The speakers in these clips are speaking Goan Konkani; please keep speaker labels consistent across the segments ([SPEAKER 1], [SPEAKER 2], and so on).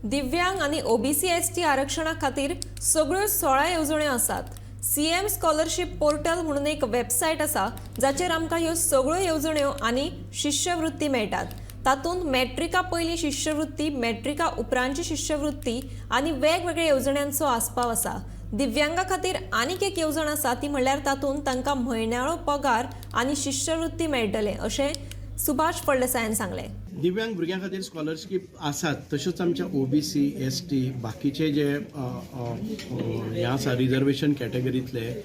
[SPEAKER 1] दिव्यांग आनी ओबीसी एसटी आरक्षणा खातीर सगळ्यो 16 येवजण्यो आसात. सीएम स्कॉलरशीप पोर्टल म्हणून एक वेबसायट आसा, जाचेर आमकां ह्यो सगळ्यो येवजण्यो आनी शिश्यवृत्ती मेळटात. तातूंत मॅट्रिका पयलीं शिश्यवृत्ती, मॅट्रिका उपरांतची शिश्यवृत्ती आनी वेगवेगळ्या येवजण्यांचो आस्पाव आसा. दिव्यांगा खातीर आनीक एक येवजण आसा, ती म्हणल्यार तातूंत तांकां म्हयन्याळो पगार आनी शिश्यवृत्ती मेळटले, अशें सुभाष फळदेसायान सांगलें.
[SPEAKER 2] दिव्यांग भुरग्यां खातीर स्कॉलरशीप आसात. तश्योच आमच्या ओबीसी, एसटी, बाकीचे जे अ, अ, अ, हे आसा रिजर्वेशन कॅटेगरींतले,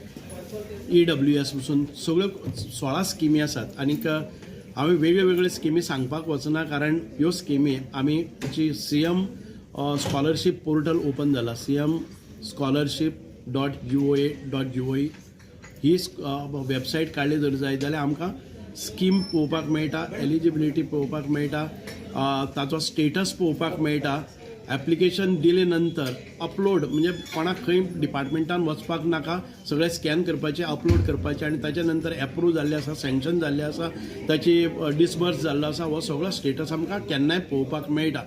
[SPEAKER 2] ईडब्ल्यूएस पसून सगळ्यो 16 स्किमी आसात. आनीक हांवें वेगळ्यो वेगळ्यो स्किमी सांगपाक वचना, कारण ह्यो स्किमी आमी जी सीएम स्कॉलरशीप पोर्टल ओपन जाला, cmscholarship.goa.gov ही वेबसायट काडली जर जायत जाल्यार आमकां स्कीम पळोवपाक मेळटा, एलिजिबिलिटी पळोवपाक मेळटा, ताचो स्टेटस पळोवपाक मेळटा. एप्लिकेशन दिले नंतर अपलोड, म्हणजे कोणाक खंय डिपार्टमेंटान वचपाक नाका. सगळें स्कॅन करपाचें, अपलोड करपाचें आनी ताच्या नंतर एप्रूव जाल्लें आसा, सँक्शन जाल्लें आसा, ताची डिसबर्स जाल्लो आसा, हो सगळो स्टेटस आमकां केन्नाय पळोवपाक मेळटा.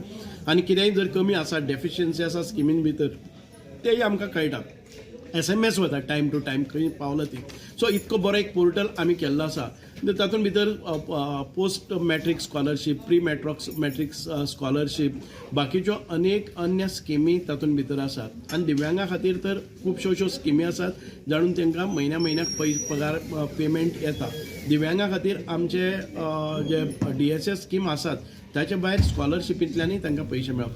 [SPEAKER 2] आनी कितेंय जर कमी आसा, डेफिशियन्सी आसा स्किमीन भितर, तेय आमकां कळटा. एसएमएस वता टायम टू टायम खंय पावला ती. सो इतको बरो एक पोर्टल आमी केल्लो आसा. तातूंत भितर post matric scholarship, pre matric scholarship, बाकीच्यो अनेक अन्य स्किमी तातूंत भितर आसात. आनी दिव्यांगा खातीर तर खुबश्यो अश्यो स्किमी आसात, जाणून तांकां म्हयन्या म्हयन्याक पगार पेमेंट येता. दिव्यांगा खातीर आमचे जे डीएसएस स्कीम आसात, ताच्या भायर स्कॉलरशिपींतल्यानूय तांकां पयशे मेळपाक